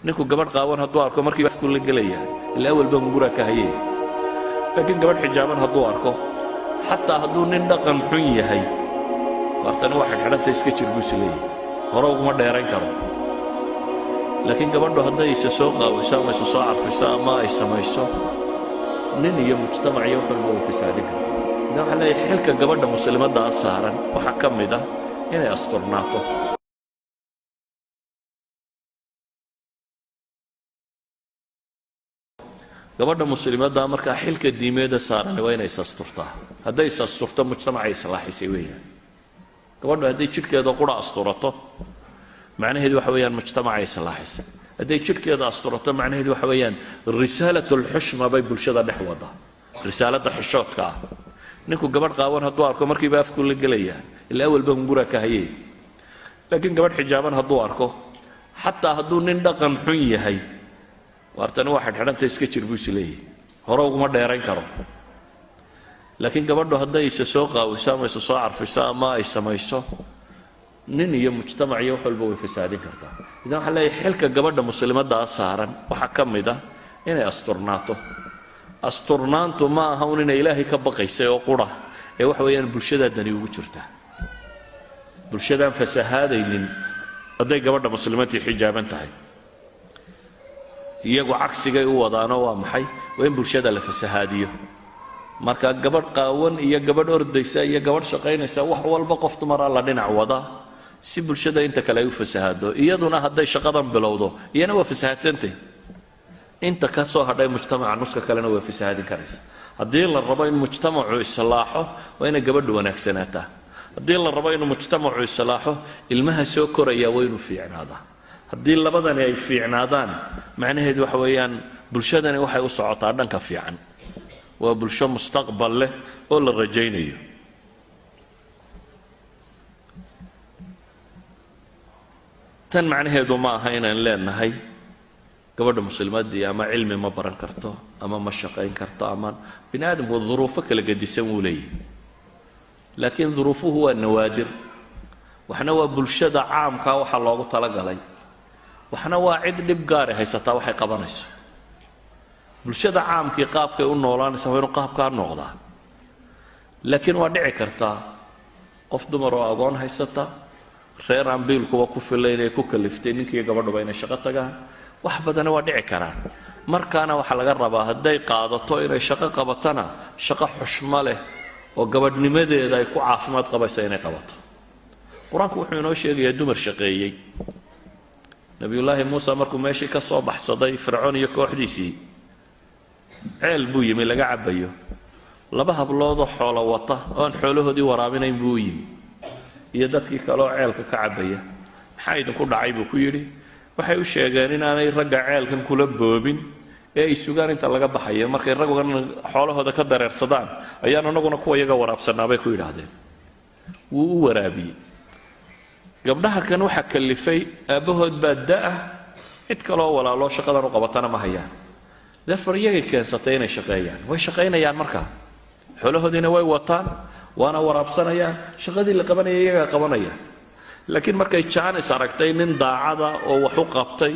Ninku gabadh qaawan hadduu arko, markiiba afku la gelaya, ilaa awalba hunguraa ka hayay. Laakiin gabadh xijaaban hadduu arko, xataa hadduu nin dhaqan xun yahay, waartani waa xidhxidhanta, iska jir buu is leeyahay, hore uguma dheerayn karo. Laakiin gabadhu hadday isa soo qaawiso ama isa soo carfiso ama ay samayso, nin iyo mujtamac iyo wax walba way fasaadin kartaa. Idan waxaa leeyahay, xilka gabadha muslimaddaa saaran waxaa ka mid ah inay asturnaato. Gabadha muslimaddaa markaa xilka diimeeda saarani waa inay is-asturtaa. Hadday is-asturto, mujtamacay islaaxisay weeyaan. Gabadhu hadday jidhkeeda qura asturato, macnaheedu waxa weeyaan mujtamacay islaaxisay. Hadday jidhkeeda asturato, macnaheedu waxa weeyaan risaalat alxushma bay bulshada dhex wadaa, risaaladda xishoodka ah. Ninku gabadh qaawan hadduu arko, markiiba afku la gelaya, ilaa awalba hunguraa ka hayay. Laakiin gabadh xijaaban hadduu arko, xataa hadduu nin dhaqan xun yahay, waartani waa xidhxidhanta, iska jir buu is leeyahay, hore uguma dheerayn karo. Laakiin gabadhu hadday isa soo qaawiso ama isa soo carfiso ama ay samayso, nin iyo mujtamac iyo wax walba way fasaadin kartaa. Idan waxaa leeyahay, xilka gabadha muslimaddaa saaran waxaa ka mid ah inay asturnaato. Asturnaantu ma aha un inay Ilaahay ka baqaysay oo qura ee waxa weeyaan bulshadaa dani ugu jirtaa. Bulshadaan fasahaadaynin hadday gabadha muslimadtii xijaaban tahay. Iyagu cagsigay u wadaanoo waa maxay? Waa in bulshada la fasahaadiyo. Marka gabadh qaawan iyo gabadh ordaysa iyo gabadh shaqaynaysa, wax walba qof dumaraa la dhinac wadaa si bulshada inta kale ay u fasahaado. Iyaduna hadday shaqadan bilowdo, iyana waa fasahaadsantay. Inta ka soo hadhay mujtamaca nuska kalena waa fasahaadin karaysa. Haddii la rabo in mujtamacu islaaxo, waa inay gabadhu wanaagsanaataa. Haddii la rabo inuu mujtamacu islaaxo, ilmaha soo koraya waa inuu fiicnaadaa. Haddii labadani ay fiicnaadaan, macnaheedu waxa weeyaan bulshadani waxay u socotaa dhanka fiican, waa bulsho mustaqbal leh oo la rajaynayo. Tan macnaheedu ma aha inaan leenahay gabadha muslimadii ama cilmi ma baran karto ama ma shaqayn karto, ama bini aadamku duruufo kala gedisan wuu leeyahy. Laakiin duruufuhu waa nawaadir. Waxna waa bulshada caamkaa waxaa loogu talagalay, waxna waa cid dhib gaari haysataa waxay qabanayso. Bulshada caamkii qaabkay u noolaanaysa waa inuu qaabkaa noqdaa. Laakiin waa dhici kartaa qof dumar oo agoon haysata, reer aan biilkuba ku filayn ee ku kaliftay ninkiiyo gabadhuba inay shaqo tagaan. Wax badana waa dhici karaan. Markaana waxaa laga rabaa, hadday qaadato inay shaqo qabatana, shaqo xushmo leh oo gabadhnimadeeda ay ku caafimaad qabaysa inay qabato. Qur-aanku wuxuu inoo sheegayaa dumar shaqeeyey. Nabiyullaahi Muuse markuu meeshii ka soo baxsaday Fircoon iyo kooxdiisii, ceel buu yimi laga cabbayo. Laba habloodoo xoolo wata oo aan xoolahoodii waraabinayn buu u yimi, iyo dadkii kaleoo ceelka ka cabbaya. "Maxaa idinku dhacay?" buu ku yidhi. Waxay u sheegeen inaanay ragga ceelkan kula boobin ee ay sugaan inta laga baxayo. "Markay raggan xoolahooda ka dareersadaan ayaan anaguna kuwa iyaga waraabsanaa," bay ku yidhaahdeen. Wuu u waraabiyey. Gabdhaha kan waxaa kalifay aabbahood baa da'ah, cid kaloo walaaloo shaqadan u qabatana ma hayaan. Therefore iyagay keensatay inay shaqeeyaan. Way shaqaynayaan markaa, xoolahoodiina way wataan, waana waraabsanayaan. Shaqadii la qabanaya iyagaa qabanaya. Laakiin markay jaanis aragtay nin daacada oo wax u qabtay,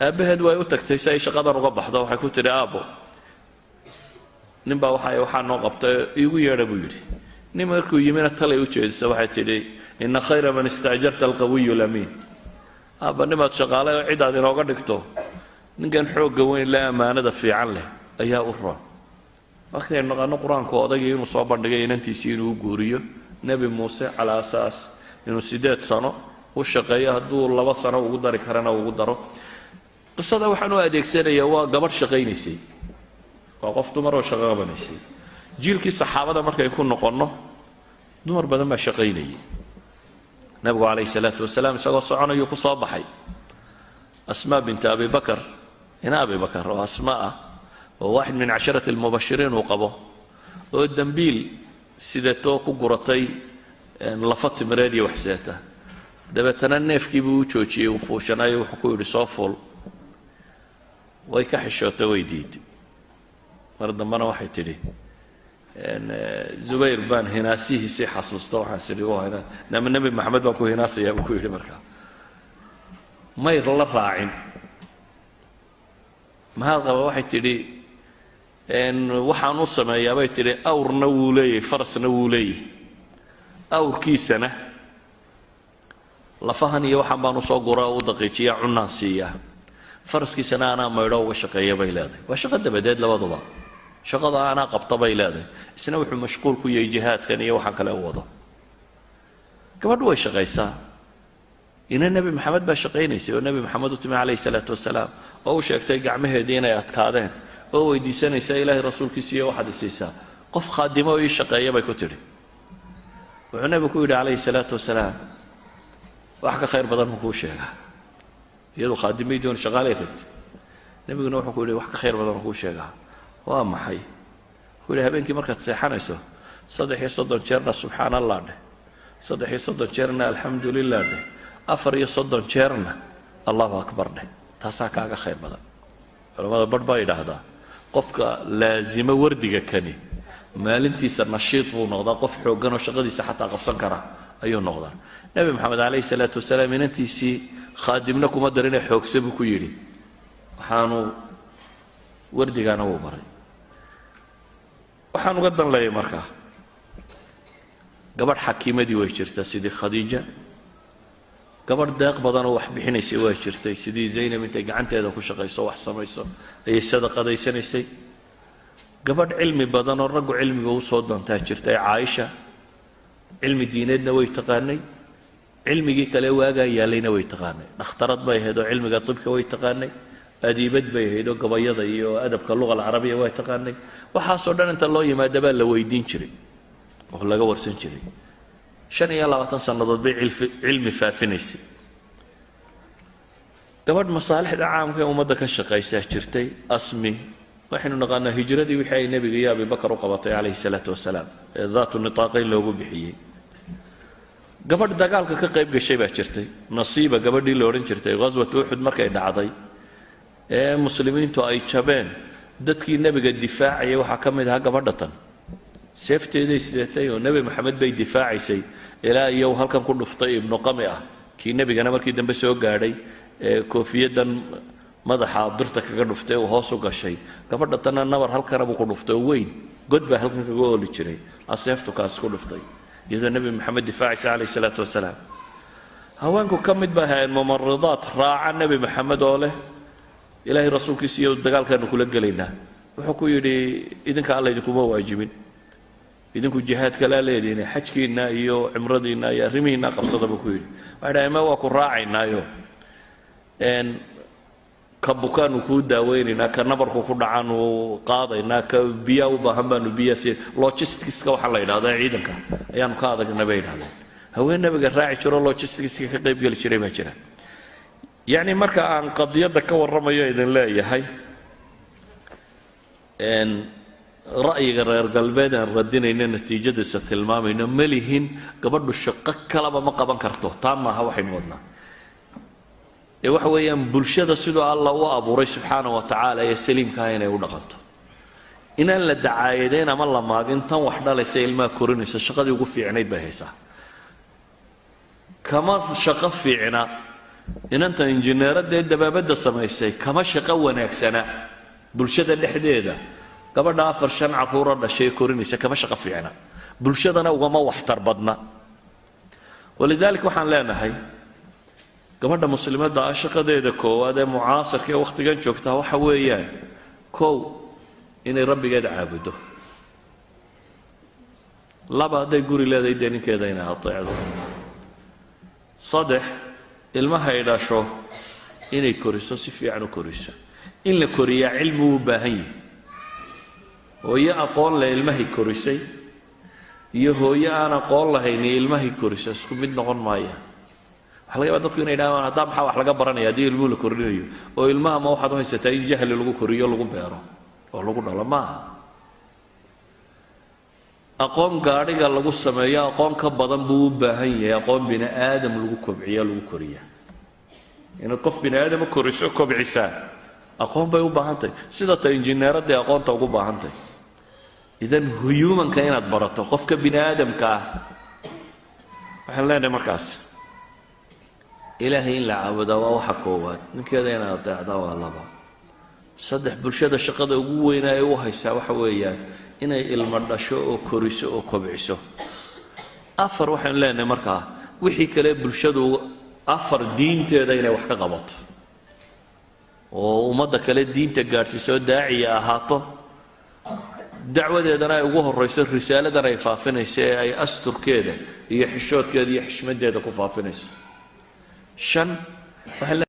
aabbaheed way u tagtay si ay shaqadan uga baxdo. Waxay ku tidhi, "Aabbo, nin baa waxaa noo qabtay, iigu yeedha," buu yidhi. Nin markuu yimina talay u jeedisa. Waxay tidhi, "Ina khayra man istaajarta alqawiyu lamiin." "Aabba, nimaad shaqaale oo cid aad inooga dhigto, ninkan xoogga weyn le, ammaanada fiican leh ayaa u roon." Markaynu naqaano qur-aanku, odaygii inuu soo bandhigay inantiisii inuu u guuriyo Nebi Muuse, calaa asaas inuu 8 sano u shaqeeyo, hadduu 2 sano ugu dari karana ugu daro. Qisada waxaan u adeegsanayaa waa gabadh shaqaynaysay, waa qof dumar oo shaqo qabanaysay. Jiilkii saxaabada markay ku noqonno, dumar badan baa shaqaynayay. Nabigu calayhi salaatu wasalaam isagoo soconayuu ku soo baxay Asmaa binta Abi Bakar, ina Abi Bakar oo Asma ah, oo waaxid min casharati almubashiriin uu qabo, oo dembiil sidatoo ku guratay lafa timireed iyo wax sidata. Dabeetana neefkiibuu u joojiyey uu fuushanaayo. Wuxuu ku yidhi, "Soo fuul." Way ka xishootay, way diiday. Mar dambena waxay tidhi, "Zubayr baan hinaasihiisii xasuusta, waxaan sidhi nama Nebi Maxamed baan ku hinaasayaa," buu ku yidhi. Markaa may la raacin. Maxaad qaba? Waxay tidhi, waxaan u sameeyaa, bay tidhi, awrna wuu leeyahy, farasna wuu leeyahy. Awrkiisana lafahan iyo waxaan baan usoo guraa, u daqiijiyaa, cunaan siiyaa. Faraskiisana anaa maydho, uga shaqeeya, bay leedahay. Waa shaqo dabadeed labaduba, shaqada anaa qabta, bay leedahay. Isna wuxuu mashquul ku yahay jihaadkan iyo waxaan kale u wado. Gabadhu way shaqaysaa. Ina Nebi Maxamed baa shaqaynaysay oo Nebi Maxamed u timi calayhi salaatu wasalaam oo u sheegtay gacmaheedii inay adkaadeen oo weydiisanaysaa, Ilaahay rasuulkiisa iyo waxaad isiisaa qof khaadimo oo ii shaqeeya, bay ku tidhi. Wuxuu nebigu ku yidhi calayhi salaatu wasalaam, wax ka khayr badan ma kuu sheegaa? Iyadu khaadimay doon, shaqaalay rabtay. Nebiguna wuxuu ku yidhi, wax ka khayr badan ma kuu sheegaa? Waa maxay? Wuxuu yidhi, habeenkii markaad seexanayso 33 jeerna subxaan Allah dheh, 33 jeerna alxamdu lilah dheh, 34 jeerna allahu akbar dheh. Taasaa kaaga khayr badan. Culamada barh baa yidhaahdaa, qofka laasimo wardiga kani maalintiisa nashiid buu noqdaa, qof xooggan oo shaqadiisa xataa qabsan kara ayuu noqdaa. Nebi Maxamed calayhi salaatu wasalaam inantiisii khaadimna kuma darine, xoogse buu ku yidhi. Waxaanu wardigaana wuu baray. Waxaan uga dan leeyay markaa, gabadh xakiimadii way jirtaa sidii Khadiija. Gabadh deeq badanoo wax bixinaysay waa jirtay, sidii Zaynab, intay gacanteeda ku shaqayso, wax samayso, ayay sadaqadaysanaysay. Gabadh cilmi badanoo raggu cilmiga usoo doontaa jirtay, Caaisha. Cilmi diineedna way taqaanay, cilmigii kale waagaa yaallayna way taqaanay. Dhakhtarad bay ahayd oo cilmiga tibka way taqaanay. Adiibad bay ahayd oo gabayada iyo adabka luga alcarabiya way taqaanay. Waxaasoo dhan inta loo yimaada baa la weydiin jiray oo laga warsan jiray. 25 sannadood bay cilmi faafinaysay. Gabadh masaalixda caamka ee ummadda ka shaqaysaa jirtay, Asmi. Waxaynu naqaanaa hijradii wixii ay nebiga iyo Abibakar u qabatay calayhi salaatu wasalaam ee daatu nitaaqayn loogu bixiyey. Gabadh dagaalka ka qayb gashay baa jirtay, Nasiiba gabadhii la odhan jirtay. Ghaswatu Uxud markay dhacday ee muslimiintu ay jabeen, dadkii nebiga difaacayay waxaa ka mid ahaa gabadha tan. Seefteeday sidatay oo Nebi Maxamed bay difaacaysay ilaa iyo halkan ku dhuftay Ibnu Qami ah, kii nebigana markii dambe soo gaadhay ee koofiyadan madaxa birta kaga dhuftay uu hoos u gashay. Gabadha tanna nabar halkana buu ku dhuftay oo weyn, god baa halkan kaga ooli jiray, aseeftu kaas ku dhuftay, iyadoo Nebi Maxamed difaacaysa calayhi salaatu wasalaam. Haweenku ka mid ba ahaayeen mumaridaat raaca Nebi Maxamed oo leh, Ilaahay rasuulkiisa iyo dagaalkaanu kula gelaynaa. Wuxuu ku yidhi, idinka Alla idinkuma waajibin, idinku jihaad kalaa leedihin, xajkiinna iyo cimradiinna iyo arrimihiinna qabsada, buu ku yidhi. Waxay dhahay, ma waa ku raacaynaayo, ka bukaanu kuu daaweynaynaa, ka nabarku ku dhacaanu qaadaynaa, ka biyaa u baahan baanu biyaa siin, logisticska waxaa la yidhahdaa ciidanka ayaanu ka adagna, bay yidhahdeen. Haween nabiga raaci jiro, logisticska ka qayb geli jiray baa jira. Yacni marka aan qadiyadda ka warramayo idin leeyahay, ra'yiga reer galbeed aan radinayno, natiijadiisa tilmaamayno, ma lihin gabadhu shaqo kalaba ma qaban karto. Taa maaha waxaynu wadnaa ee waxa weeyaan bulshada siduu Alla u abuuray subxaana wa tacaala ee saliimkaah inay u dhaqanto, inaan la dacaayadayn ama la maagin. Tan wax dhalaysa, ilmaha korinaysa, shaqadii ugu fiicnayd bay haysaa. Kama shaqo fiicna inanta injineeradee dabaabadda samaysay, kama shaqo wanaagsana bulshada dhexdeeda gabadha afar shan carruura dhashay korinaysa, kama shaqo fiicna, bulshadana ugama waxtar badna. Walidaalika waxaan leenahay, gabadha muslimadda ah shaqadeeda koowaad ee mucaasirka ee wakhtigan joogtaa waxa weeyaan, kow, inay Rabbigeed caabudo; laba, hadday guri leedahay dee ninkeeda inay ateecdo; saddex, ilmahay dhasho inay koriso, si fiican u koriso. In la koriyaa cilmi uu u baahan yahay. Hooyo aqoon leh ilmahay korisay iyo hooyo aan aqoon lahayni ilmahay korisa isku mid noqon maayaan. Waxa laga yabaa dadku inay yidhahdaan, haddaa maxaa wax laga baranaya haddii ilmuhu la korinayo? Oo ilmaha ma waxaad u haysataa in jahli lagu koriyo, lagu beero oo lagu dhalo? Maaha. Aqoon gaadhiga lagu sameeyo aqoon ka badan buu u baahan yahay aqoon bini aadam lagu kobciyo, lagu koriya. Inaad qof bini aadama koriso, kobcisaa, aqoon bay u baahan tahay, sida ta injineeradday aqoonta ugu baahan tahay. Idan humanka inaad barato, qofka bini aadamka ah, waxaan leenahay markaas, Ilaahay in la caabudaa waa waxa koowaad, ninkeeda inaad adeecdaa waa laba. Saddex, bulshada shaqada ugu weyna ay u haysaa waxa weeyaan inay ilmo dhasho oo koriso oo kobciso. Afar, waxaynu leenahay markaa wixii kale bulshadu. Afar, diinteeda inay wax ka qabato oo ummadda kale diinta gaadhsiiso oo daaciya ahaato, dacwadeedana ay ugu horayso risaaladan ay faafinayso ee ay asturkeeda iyo xishoodkeeda iyo xishmadeeda ku faafinayso. Shan, waxaan